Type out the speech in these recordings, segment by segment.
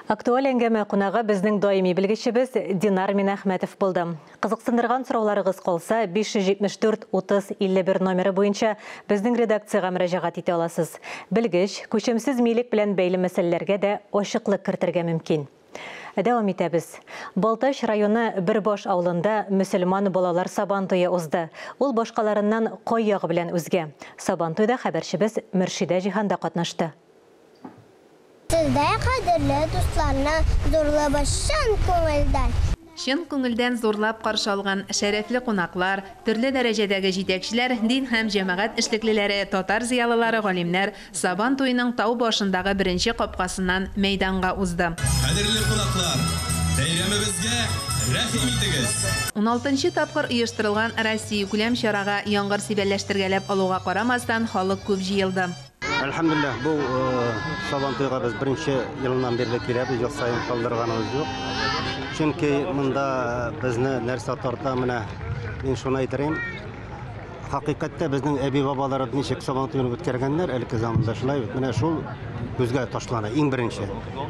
Актуаль әңгәмә кунагы безнең даими белгечебез Динар Минәхмәтов булды. Кызыксындырган сорауларыгыз калса, 574 30 51 номеры буенча безнең редакциягә мөрәҗәгать итә аласыз. Белгеч күчемсез милек белән бәйле мәсьәләләргә дә ачыклык кертергә мөмкин. Дәвам итәбез. Балтач районы Бөрбаш авылында мөселман балалар Сабантуе узды. Ул башкаларыннан кай ягы белән үзгә? Сабантуйда хәбәрчебез Мөршидә Җиһан да катнашты. Сездәй кадерле дусларны зурлабыз чын күңелдән. Чын күңелдән зурлап каршы алган шәрәфле кунаклар, төрле дәрәҗәдәге җитәкчеләр, дин һәм җәмәгать эшлеклеләре, татар зыялылары, галимнәр Сабан туеның тау башындагы беренче капкасыннан мәйданга узды. Кадерле кунаклар, бәйрәмебезгә рәхим итегез! Уналтынчы тапкыр оештырылган Россиякүләм чарага яңгыр сибәлләштергәләп алуга карамастан, халык күп җыелды. Әлхәмдүлилләһ, бу Сабан туйга без беренче елыннан бирле киләбез, ел саен калдырганыбыз юк. Чөнки монда безне нәрсә тарта, менә мин шуны әйтер идем. Хакыйкатьтә безнең әби-бабаларыбыз ничек Сабан туен үткәргәннәр, элекке заманда шулай бит. Менә шул күзгә ташлана иң беренче.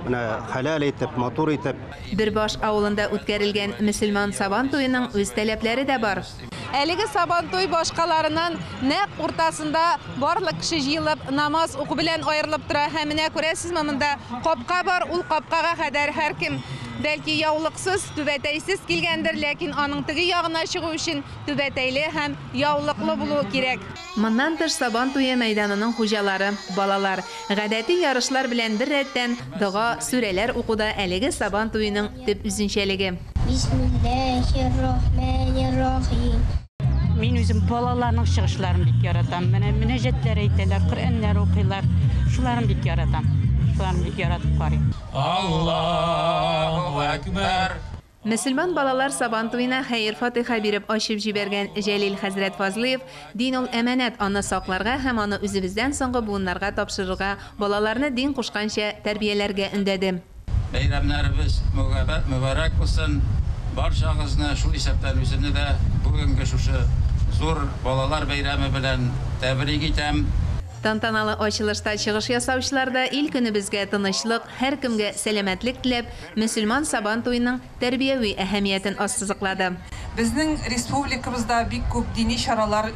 Менә хәләл итеп, матур итеп. Бөрбаш авылында үткәрелгән мөселман Сабан туеның үз таләпләре дә бар. Әлеге Сабантуй башкаларының нәкъ уртасында барлык кеше җыелып намаз уку белән аерылып тора. Һәм менә күрәсезме, монда капка бар, ул капкага кадәр һәркем бәлки яулыксыз, түбәтәйсез килгәндер, ләкин аның теге ягына чыгу өчен түбәтәйле һәм яулыклы булуы кирәк. Моннан тыш Сабан туе мәйданының хуҗалары, балалар. Гадәти ярышлар белән беррәттән, дога, сүрәләр уку да әлеге Сабан туеның төп үзенчәлеге. Бисмиллаһир-рахманир-рахим. Мин үзем балаларның чыгышларын бик яратам. Менә мөнәҗәтләр әйтәләр, Коръәннәр укыйлар. Шуларын бик яратам. Шуларын бик яратып карыйм. Аллаһу әкбәр! Мөселман балалар Сабан туена хәер-фатыйха биреп ачып җибәргән Җәлил хәзрәт Фазлыев, Дин ул әманәт, аны сакларга һәм аны үзебездән соңгы буыннарга тапшырырга, балаларны дин кушканча тәрбияләргә өндәде. Бәйрәмнәребез мөбарәк булсын. Барчагызны, шул исәптән үземне дә бүгенге шушы зур балалар бәйрәме белән тәбрик итәм. Тантаналы ачылышта чыгыш ясаучылар да ил-көнебезгә тынычлык, һәркемгә сәламәтлек теләп, мөселман Сабан туеның тәрбияви әһәмиятен ассызыклады. Безнең республикабызда бик күп дини чаралар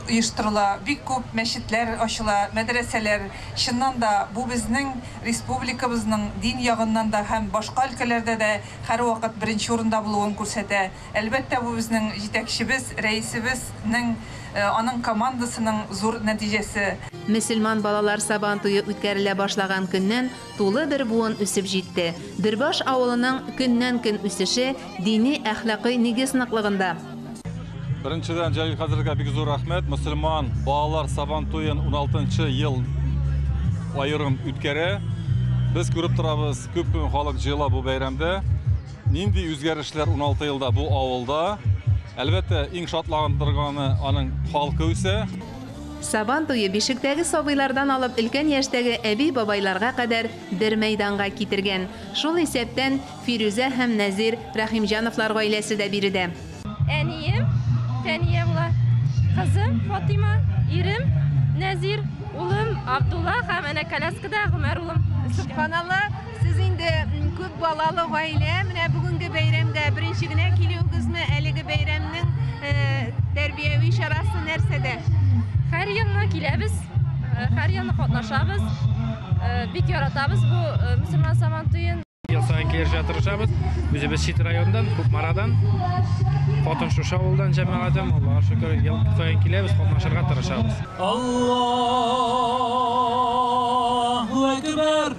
оештырыла, бик күп мәчетләр ачыла, мәдрәсәләр. Чыннан да, бу безнең республикабызның дин ягыннан да һәм башка өлкәләрдә дә һәрвакыт беренче урында булуын күрсәтә. Әлбәттә, бу безнең җитәкчебез, рәисебезнең, аның командасының зур нәтиҗәсе. Мөселман балалар Сабан туе үткәрелә башлаган көннән тулы бер буын үсеп җитте. Бөрбаш авылының көннән-көн үсеше дини әхлакый нигез ныклыгында. Беренчедән, Җәлил хәзрәткә бик зур рәхмәт. Мөселман балалар Сабан туен уналтынчы ел аерым үткәрә. Без күреп торабыз, күпме халык җыела бу бәйрәмдә. Нинди үзгәрешләр 16 елда бу авылда. Әлбәттә, иң шатландырганы аның халкы үсә. Сабан туе бишектәге сабыйлардан алып өлкән яшьтәге әби-бабайларга кадәр бер мәйданга китергән. Шул исәптән Фирүзә һәм Нәзир Рәхимҗановлар гаиләсе дә биредә. Әнием Фәния була, кызым Фатыйма, ирем Нәзир, улым Абдулла һәм әнә коляскада Гомәр улым. Сөбханалла, сез инде күп балалы гаилә, менә бүгенге бәйрәмгә беренче генә килүегезме? Әлеге бәйрәмнең тәрбияви чарасы нәрсәдә? Һәр елны киләбез, һәр елны катнашабыз. Бик яратабыз бу мөселман Сабан туен. Ел саен килергә тырышабыз. Үзебез чит райондан, Кукмарадан, хатын шушы авылдан җәмәгатем. Аллаһка шөкер, ел саен киләбез, катнашырга тырышабыз. Аллаһу әкбәр!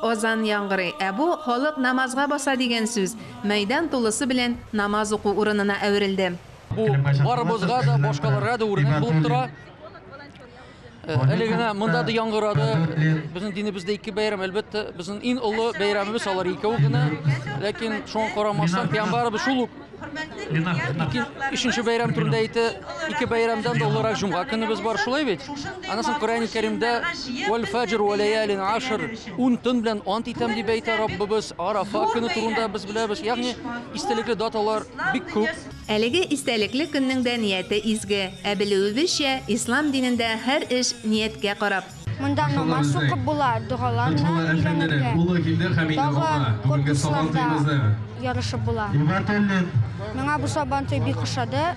Азан яңгырый, ә бу халык намазга баса дигән сүз. Мәйдан тулысы белән намаз уку урынына әверелде. Бу барыбызга да, башкаларга да үрнәк булып тора. Әле генә монда да яңгырады. Безнең динебездә ике бәйрәм, әлбәттә, безнең иң олы бәйрәмебез алар икәү генә. Ләкин шуңа карамастан, пәйгамбәребез шул ук ике, өченче бәйрәм турында әйтә, ике бәйрәмдән дә олырак җомга көнебез бар, шулай бит? Аннан соң Коръән Кәримдә вәл фәҗр вә ләялин ашр, ун төн белән ант итәм дип әйтә Раббыбыз. Арафа көне турында без беләбез. Ягъни истәлекле даталар бик күп. Әлеге истәлекле көннең дә нияте изге. Ә белүебезчә, ислам динендә һәр эш нияткә карап. Монда намаз укып була, догаларны өйрәнергә. Тагын конкурсларда ярышып була. Миңа бу Сабантуй бик ошады.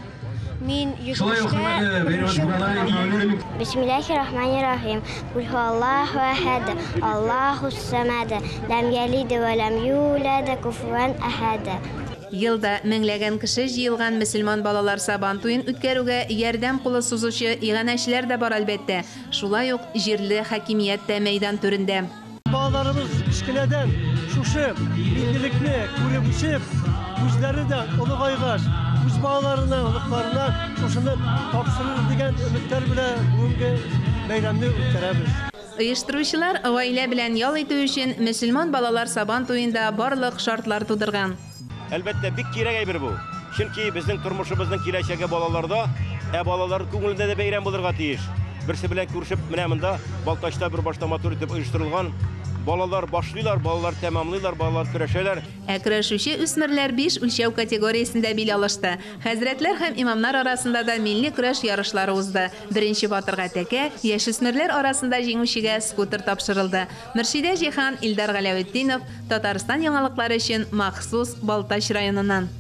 Мин йөгерештә беренче урын алдым. Бисмиллахи рахмани рахим. Кул һуаллаху әхәд, Аллахус самад, ләм ялид вә ләм юлад, куфуән әхәд. Ел да меңләгән кеше җыелган мөселман балалар Сабантуен үткәрүгә ярдәм кулы сузучы иганәчеләр дә бар, әлбәттә. Шулай ук җирле хакимият тә мәйдан түрендә. Балаларыбыз кечкенәдән шушы миллилекне күреп үсеп, үзләре дә олыгайгач, үз балаларына, оныкларына шушыны тапшырыр дигән өметләр белән бүгенге бәйрәмне үткәрәбез. Оештыручылар гаилә белән ял итү өчен мөселман балалар Сабан туенда барлык шартлар тудырган. Әлбәттә, бик кирәк әйбер бу. Чөнки безнең тормышыбызның киләчәге балаларда, ә балалар күңелендә дә бәйрәм булырга тиеш. Берсе белән күрешеп, менә монда Балтачта бер башта матур итеп оештырылган. Балалар башлыйлар, балалар тәмамлыйлар, балалар көрәшәләр. Ә көрәшүче үсмерләр биш үлчәү категориясендә бил алышты. Хәзрәтләр һәм имамнар арасында да милли көрәш ярышлары узды. Беренче батырга тәкә, яшүсмерләр арасында җиңүчегә скутер тапшырылды. Мөршидә Җиһан, Илдар Галәветдинов, Татарстан яңалыклары өчен махсус Балтач районыннан.